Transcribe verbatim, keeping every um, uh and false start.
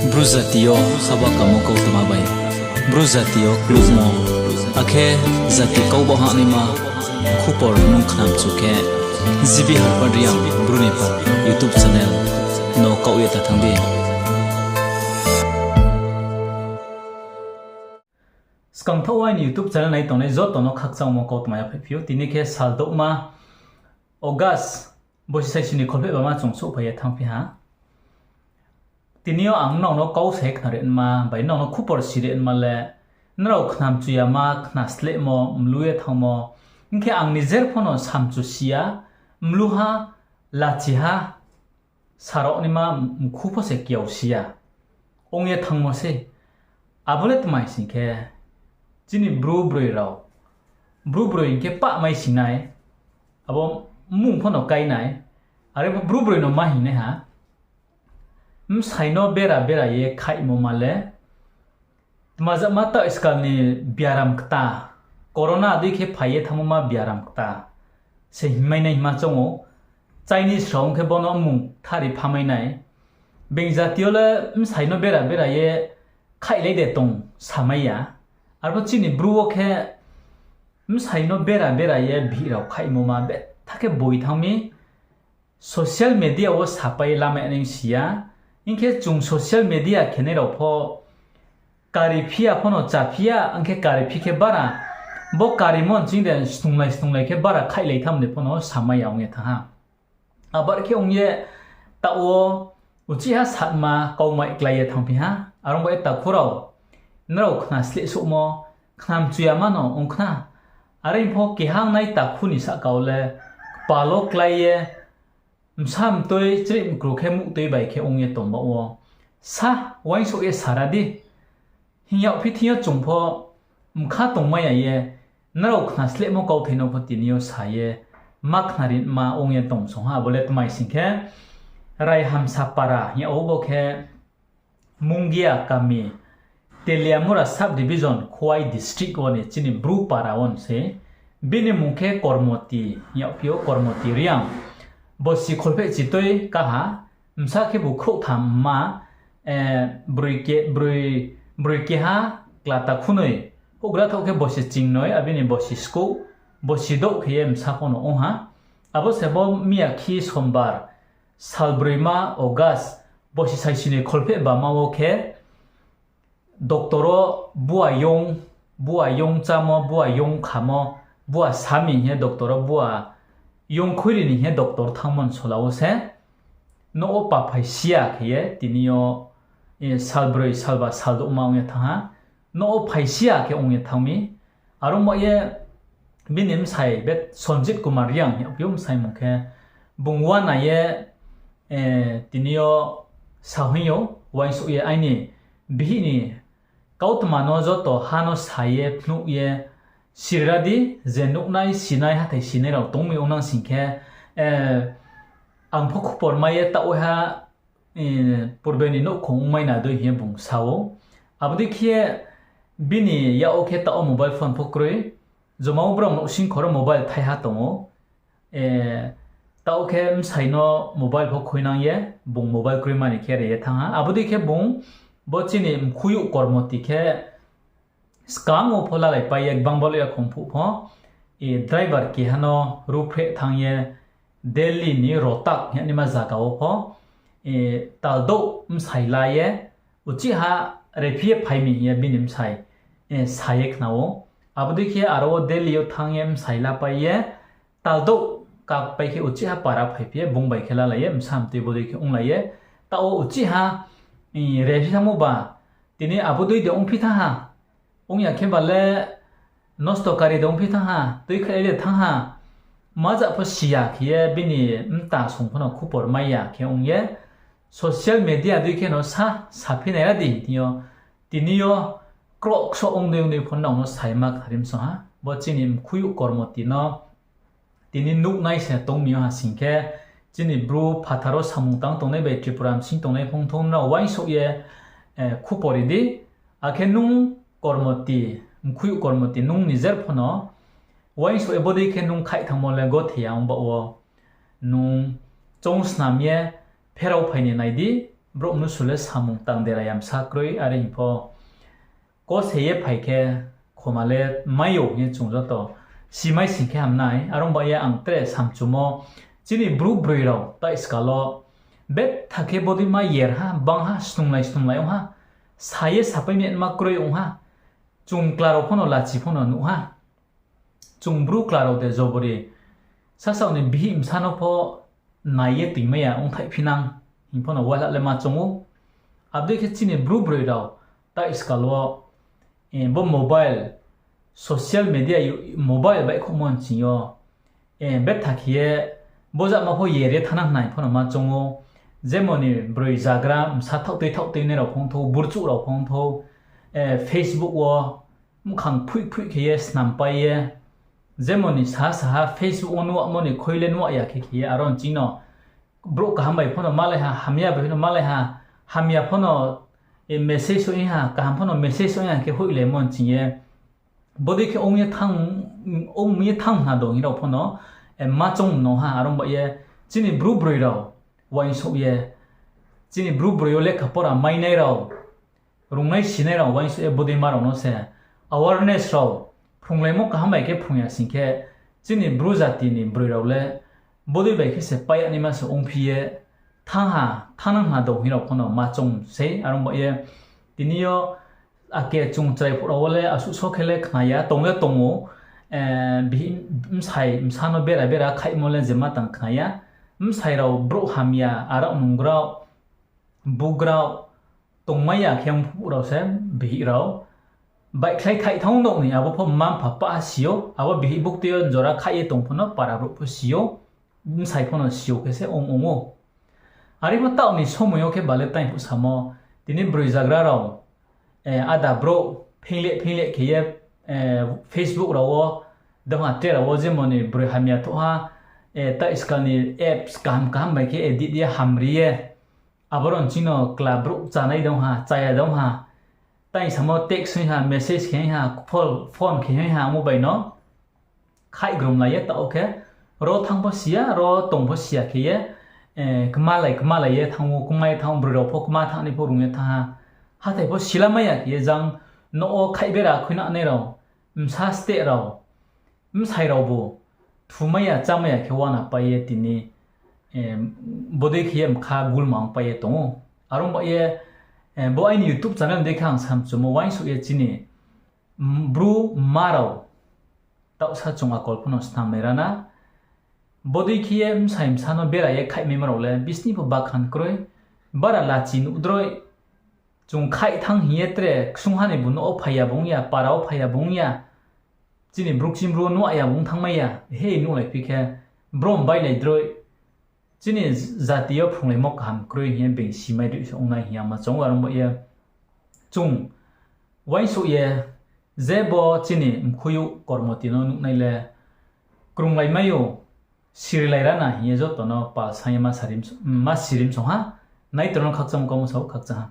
Bru jati yo haba kamo kautma bai, Bru jati yo klukmo, akhe jati kau baoh hahnaima khupor nung khnamchu khe, G B Harpad Reang Bru ni pha YouTube channel no kaoh ye ta thanng di. Skang thaoh wo aini YouTube channel nai tongnai joto no khakchangmo kautma yaphaihphi ou. Tini khe sal douhma August bosi saisi ni kholpheh bama chung souhphai ye thanngphi ha. Tini yo ang nrao no kau sa ye khnari nma bai nrao no khupor siri nma le, nrao khnamchu yama khna slehmo mlu ye thanngmo, hing khe ang nijer pho no samchu si ya, mluha, lachiha, sarao naima mkhu pho se kiao si ya ong ye thanngmo sei. Abo le tma hing sing khe, chini Bru broi rao, Bru broi hing khe pah mai sing nai, abo mmung pho no kái nai, are pho Bru broi no ma hingnaiha, bsai no bera bera ye khaihmo ma le, tma jama taoh skal ni biaram kta, corona dei khe phai ye thanngmo ma biaram kta se hingmai nai hingma choung ou. Chinese rao ong khe bo no mmung thari phamai nai. Being jati yo le bsai no bera bera ye khaihlai de tong samai ya. Arpho chini Bru wo khe bsai no bera bera ye bihih rao khaihmo ma betha khe boi thanng mi. Social media wo sapai ye lamai nai si ya. Hing khe chung social media khenai rao pho kari phi ya pho no cha phi ya, ong khe kari phi khe bara, bo karimo nching de snunglai snunglai khe bara khaihlai tham de pho no samai ya ong ye thanng ha. Abar khe ong ye taoh wo uchih ha satma kaumai klái ye thanngphi ha. Are ong bai ye takhu rao, nrao khna slehsouhmo, khnamchu yama no ong khna. Are pho keha ongnai takhu ni sahka wo le kpal wo klái ye, bsa mtoi chrih mkru khe muhtoi bai khe ong ye tong baoh wo, sa uaingsouh ye sara di. Hing yagphi thing yo chung pho mkha tongmai ya ye, nrao khna slehmo kauthai no pho tini yo sa ye ma khnari nma ong ye tong song ha. Abo le tma hing sing khe, Raihamsa para hing yag ou bo khe Mungia kami, Teliamura sub division, Khowai district wo ni chini Bru para wo ni se. Bini mmung khe Kormoti hing yagphi ou, Kormoti Reang. Bosi kholpheh chitoi kaha, bsa khebu khrouhtham mma, broi keha, kla takhunoi, houhgra thaoh khe bosi chingnoi, abini bosi skouh, bosi douh khe ye bsa pho no ong ha. Abo se bo miyakhi Sombar, salbroima August, bosi saisi ni kholpheh bama wo khe, doctor wo bua yong, bua yong chámo, bua yong khamo, bua sami hing ye doctor wo bua yong khuiri ni hing ye doctor thanngmo ni sola wo se, nouh wo paphai si ya khe ye tini yo, salbroi, salba, saldouhma ong ye thanng ha, nouh wo phai si ya khe ong ye thanng mi. Are ong ba ye bini bsai be Sanjit Kumar Reang hing yagphi ou, bsai mmung khe, bung uana ye, tini yo sa hoing ou, uaingsouh ye aini bihih ni kautma no joto ha no sa ye phnuh ye sirira di, je nuhnai sinai hathái sinai rao tong mi ong nang sing khe, ang pho khupor mai ye taoh ha, purbe ni nouhkhong ongmai na dei hing ye bung sa ou. Abo dei khe ye bini yak wo khe taoh wo mobile phone pho kroi. Joma wo brao nouhsing khoro mobile thaiha tong ou. Taoh khe bsai no mobile pho khuinang ye, bung mobile kroima ni khe re ye thanng ha. Abo dei khe bung bo chini mkhuiyouh Kormoti khe skang wo pho lalaipai ye gbang balo ya khong phuh pho, driver keha no ruhphreh thanng ye, Delhi ni Rohtak hing ye naima zaga wo pho, taldouh bsai la ye, uchih ha rephi ye phai mi hing ye bini bsai sa ye khna ou. Abo dei khe aro wo Delhi yo thanng ye bsai lapai ye, taldouh kapai khe uchih ha para phaiphi ye bung bai khe lalai ye, bsa mtoi bodei khe onglai ye, taoh wo uchih ha rephi thanngmo ba, tini abo dei de ongphi thanng ha, ong ya khe ba le nosto kari de ongphi thanng ha, tuikhai le thanng ha, maja pho si ya khe ye bini mta song pho no khupor mai ya khe ong ye, social media dei khe no sa, saphi nai ra di hing thing yo, tini yo kroh ksoh ong dei ong dei pho nrao no sai ma khnari msong ha. Bo chini mkhuiyouh Kormoti no tini nuhnai se tong mi yo ha sing khe, chini Bru phathar wo samung tang tongnai bai Tripura bsing tongnai phung thung nrao uaingsouh ye khupor ri di. Akhe nung Kormoti, mkhuiyouh Kormoti nung nijer pho no uaingsouh ye bodei khe nung khaih thanngmo le gothe ya ong baoh wo, nung choung snam ye pherao phai ni nai di. Brouh mnusu le samung tang dera ya bsa kroi, are hing pho kose ye phai khe khoma le mai ou hing ye chung joto simai sing khe ham nai. Are ong ba ye ang tre samchumo, chini Bru broi rao taihskal wo betha khe bodei ma yer ha, bang ha, snunglai snunglai ong ha, sa ye sapai ni ma kroi ong ha, chung kla rao pho no lachi pho no nuh ha. Chung Bru kla rao de jobori sasaoh ni bihih bsa no pho nai ye toingmai ya ongthaihphi nang hing pho no waila le ma choung ou. Abo dei khe chini Bru broi rao taihskal wo, bo mobile, social media, mobile baihkhouhmo nching yo, betha khe ye bo jama pho yer ye thanng nai pho no ma choung ou. Jemon ni broi zagra bsa thaohtui thaohtuinai rao phongthou, burchuh rao phongthou, Facebook wo mkhang phoih phoih khe ye snampai ye, jemon ni saha saha Facebook wo nuhmo ni khui le nuh ya khe khe ye aro nching no brouh kaham bai pho no malai ha, hamya bai pho no malai ha, hamya pho no message ong ha, kaham pho no message ong ha khe hoihlaimo nching ye bodei khe ong ye thanng hna dong hing rao pho no ma choung no ha. Are ong ba ye chini Bru broi rao uaingsouh ye, chini Bru broi yo lekha pora mainai rao, rungnai sinai rao uaingsouh ye bodei ma rao no se awareness rao phrunglaimo kaham bai khe phrung ya sing khe, chini Bru jati ni broi rao le bodei bai khe se pai ya naima se ongphi ye thanng ha, thanng nang hna dong hing rao pho no ma choung sei. Are ong ba ye tini yo ake chung chrai phuh rao wo le asuh so khe le khna ya, tong le tong ou, bihih bsai bsa no bera bera khaihmo le jema tang khna ya. Bsai rao brouh hamya, arao nung grao, bu grao, tongmai ya khe ong phuh rao se bihih rao baihkhlai thaih thanng nouh ni abo pho mma-mpha pah si ou, abo bihih buktui yo jora khaih ye tong pho no para brouh pho si ou, bsai pho no si ou khe se ong ong ou. Are pho taoh ni somoi yo khe ba le tang phuh samo, tini broi zagra rao, ada brouh phingleh phingleh khe ye, Facebook rao wo, dongha tre rao wo jemon ni broi hamya thouh ha, taihskal ni apps kaham kaham bai khe edit ye hamri ye, abo rao nching no kla brouh chánai dong ha, chaya dong ha, tang samo text ong ha, message khe ha, phone khe ha, amo bai no khaihgromlai ye taoh khe, ro thanng pho si ya, ro tong pho si ya khe ye, kmalai kmalai ye thanng ou, kmai thanng, broi rao pho kma thanng ni pho rung ye thanng ha. Hathái pho sila mai ya khe ye jang, nouh wo khaih bera khuinanai rao, bsa steh rao, bsai raobu thumai ya, chámai ya khe uana pai ye tini bodei khe ye mkha gulma ong pai ye tong ou. Are ong ba ye, bo aini YouTube channel dei khe ang samchumo uaingsouh ye chini Bru mma rao taohsa chung akol pho no snam nai ra na. Bodei khe ye bsai bsa no bera ye khaihmaima rao le bisni pho bakhan kroi, bara lachi nuh droi. Chung khaih thanng hing ye tre ksungha ni bu nouh wo phai ya bung ya, para wo phai ya bung ya, chini bru kching bru wo nuh ya bung thanngmai ya, he nuhlaiphi khe brom bailai droi. Chini jati yo phrunglaimo kaham kroi hing ye being simai droi se ongnai hing ye ma choung ou. Are ong ba ye chung uaingsouh ye, je bo chini mkhui yo kormoti no nuhnai le krunglaimai ou, sirilai ra na hing ye joto no pal sang ye ma sirim song ha. Naitor no khakchangmo kau msa ou, khakchang ha.